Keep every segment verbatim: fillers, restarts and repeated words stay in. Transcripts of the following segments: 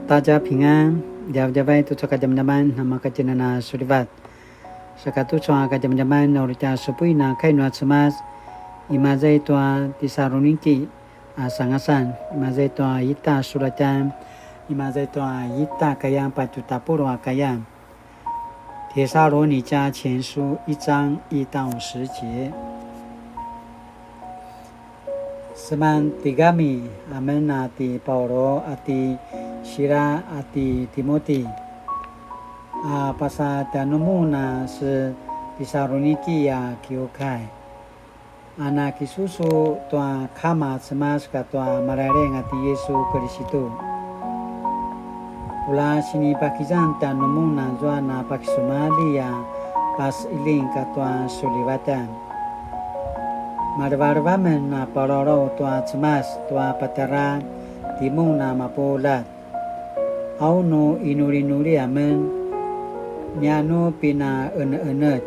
大家平安, djavadjavai tucu a kadjamadjaman namakatjinana sulivat. Saka tucu a kadjamadjaman na uri tja supuin a kai nua Cemas, imaza i tua Tisaluniki a sangasan, imaza i tua ita sulatjan, imaza i tua ita kayan patju tapuluq a kayan. 帖撒罗尼迦前书一章一到十节。Seman tigami amen a ti Paulu a ti Sila a ti Timoti, a pasa tjanumun a se Tisaluniki a kiukai. A nakisusu tua Kama Cemas katua Malailaing a ti Yisu Kilisitu. Ula sinipakizan tjanumun azua na pakisumalji a pasiling katua sulivatan. Malevaleva amen a palawlaw tua Cemas tua patjara timun a mapuljat. Au nu inulinuli amen, nia nu pinaene'enetj.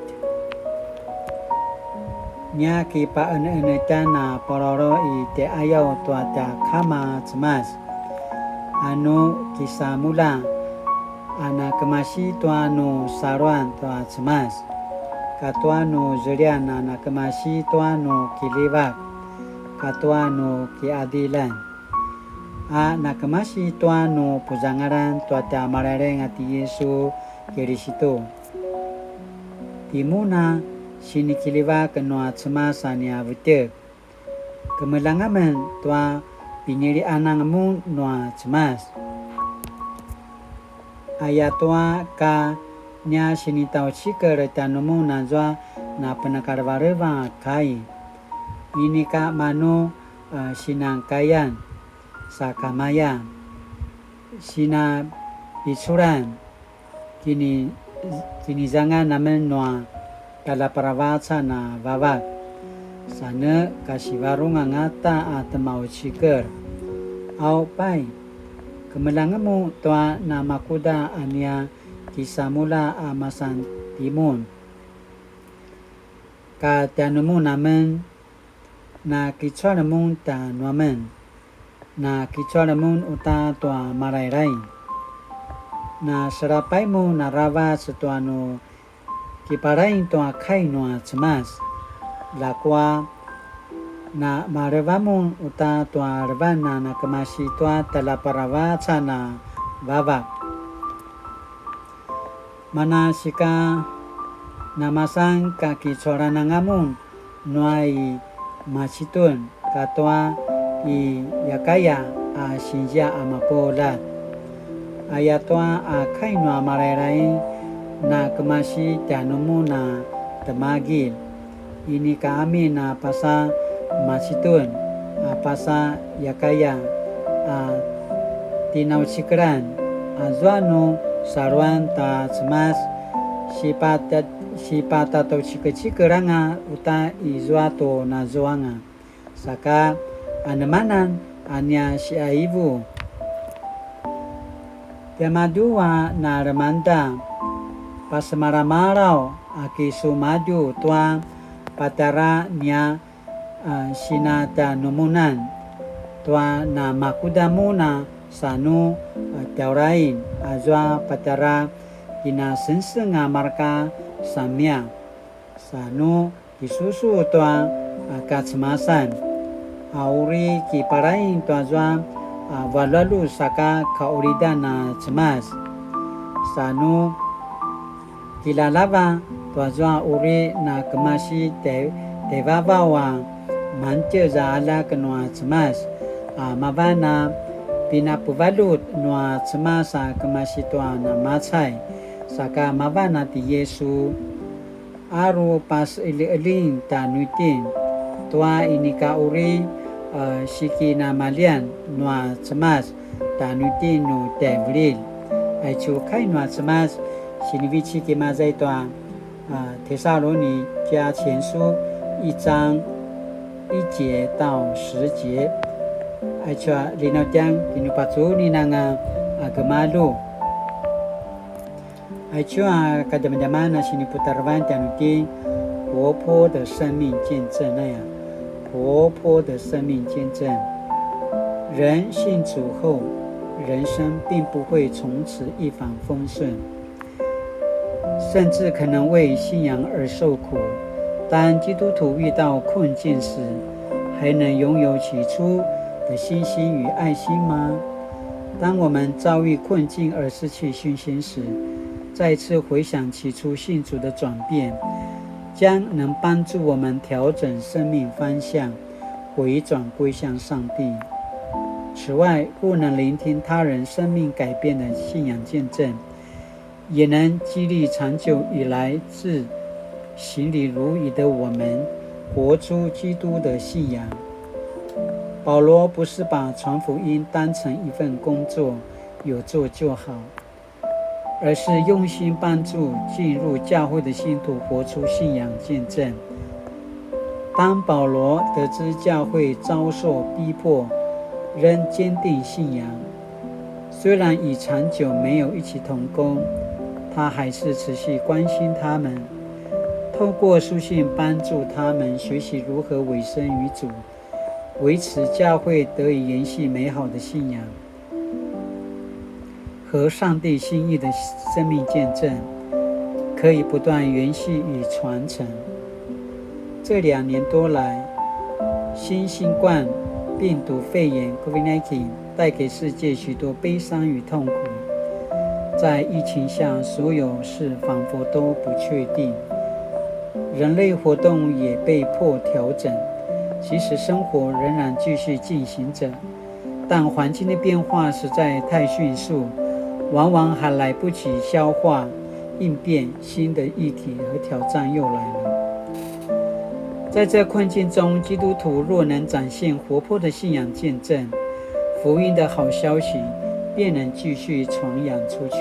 Nia kipaene'enetjan a palawlaw i tjai'ayaw tua tja Kama Cemas, a nu kisamulja, a nakemasi tua nu saluan tua Cemas, katua nu zelian a nakemasi tua nu kiljivak, katua nu ki'adiljan. A nakemasi tua nu puzangalan tua tja Malailaing a ti Yisu Kilisitu. Timun a sinikiljivak nua Cemas a nia vetjek. Kemeljang amen tua pinili'anang mun nua Cemas. Ayatua ka nia sinitjaucikel tjanumun azua na penakalevaleva a kai. Inika manu a sinankayan, sakamaya, sinapiculan, kini-, kinizangan amen nua tjaljaparavacan a vavak, sa ne kasivarung angata a temaucikel. Au pai, kemeljang mun tua namakuda a nia kisamulja a masan timun. Ka tjanumun amen, na kicual mun tjanuamen, na kicual mun uta tua Malailaing. Na selapay mun aravac tua nu kipalaing tua kai nua Cemas. Ljakua, na maleva mun uta tua levan a nakemasi tua tjaljaparavacan a vavak. Manasika namasan kakicualan anga mun nua i Macitun katua i Yakaya a sinzia a mapuljat. Ayatua a kai nua Malailaing na kemasi tjanumun a temagilj. Inika amin a pasa Macitun, a pasa Yakaya, a tinaucikelan, azua nu saluan ta Cemas, sipata-, sipatataucikecikel anga uta izua tu nazuanga. Saka anemanan a nia siaivu. Tiamadju a na lemangda, pasemalamalaw a kisumadju tua patjara nia, a, sinatjanumunan tua namakuda mun a sa nu, a, tjaurain azua patjara kinasengseng a marka samia, sa nu kisusu tua, a, kacemasan, a uri kipalaing tuazua, a, valjualjut saka kaqulidan a Cemas. Sa nu kilalava tuazua uri na kemasi tjai-, tjaivavaw a mangtjez a aljak nua Cemas, a mavan a pinapuvaljut nua Cemas a kemasi tua namacay, saka mavan a ti Yisu. A ru paseqeljiqeljing tjanuitjen tua inika uri, e, sikinamalian nua Cemas tjanuitjen nu tjaivililj. Aicu kai nua Cemas, sinivecik imaza i tua, a, 帖撒罗尼迦前书一章一节到十节. Aicu a linautjang kinupacuninanga a gemalju. Aicu a kadjamadjaman a siniputarevan tjanuitjen, 活泼的生命见证 aya, 活泼的生命见证. 人信主后，人生并不会从此一帆风顺，甚至可能为信仰而受苦。当基督徒遇到困境时，还能拥有起初的信心与爱心吗？当我们遭遇困境而失去信心时，再次回想起初信主的转变，将能帮助我们调整生命方向，回转归向上帝。此外，若能聆听他人生命改变的信仰见证，也能激励长久以来视行礼如仪的我们，活出基督的信仰。保罗不是把传福音当成一份工作，有做就好，而是用心帮助进入教会的信徒活出信仰见证。当保罗得知教会遭受逼迫，仍坚定信仰，虽然已长久没有一起同工，他还是持续关心他们，透过书信帮助他们学习如何委身于主，维持教会得以延续美好的信仰和上帝心意的生命见证，可以不断延续与传承。这两年多来，新新冠病毒肺炎 COVID nineteen 带给世界许多悲伤与痛苦。在疫情下，所有事仿佛都不确定，人类活动也被迫调整。其实生活仍然继续进行着，但环境的变化实在太迅速，往往还来不及消化应变，新的议题和挑战又来了。在这困境中，基督徒若能展现活泼的信仰见证，福音的好消息便能继续传扬出去。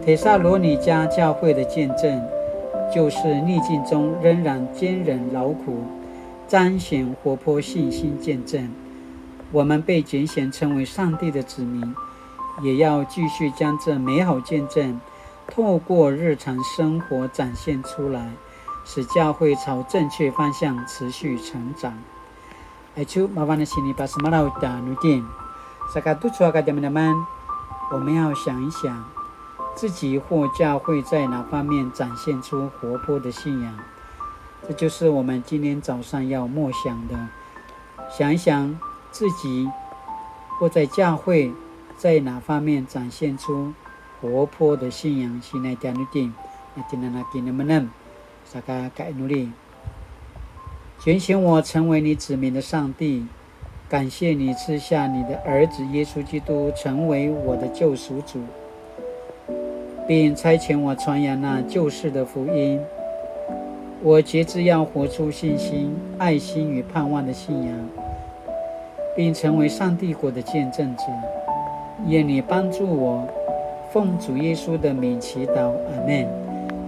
帖撒罗尼迦教会的见证，就是逆境中仍然坚韧劳苦，彰显活泼信心见证。我们被拣选成为上帝的子民，也要继续将这美好见证透过日常生活展现出来，使教会朝正确方向持续成长。Aicu mavan a sinipasemalaw tjanuitjen. Saka tucu a kadjamadjaman, 我们要想一想，自己或教会在哪方面展现出活泼的信仰。这就是我们今天早上要默想的。想一想自己或在教会在哪方面展现出活泼的信仰。Sinai tjanuitjen, na tjinana kinemenem, saka kainuli. 拣选我成为你子民的上帝，感谢你赐下你的儿子耶稣基督成为我的救赎主，并差遣我传扬那救世的福音。我决志要活出信心、爱心与盼望的信仰，并成为上帝国的见证者。愿你帮助我，奉主耶稣的名祈祷，阿们。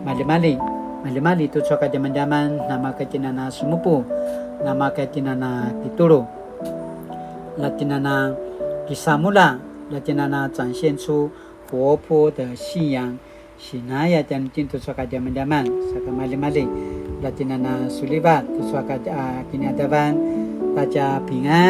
Maljimalji, maljimalji tucu a kadjamadjaman, namaka tjinana semupu, namaka tjinana kitulu, la tjinana kisamulja, la tjinana 展现出活泼的信仰。Sinaya tjanuitjen tucu a kadjamadjaman, saka maljimalji, la tjinana sulivat tucu a kadja-, a, kiniadavan, 大家平安.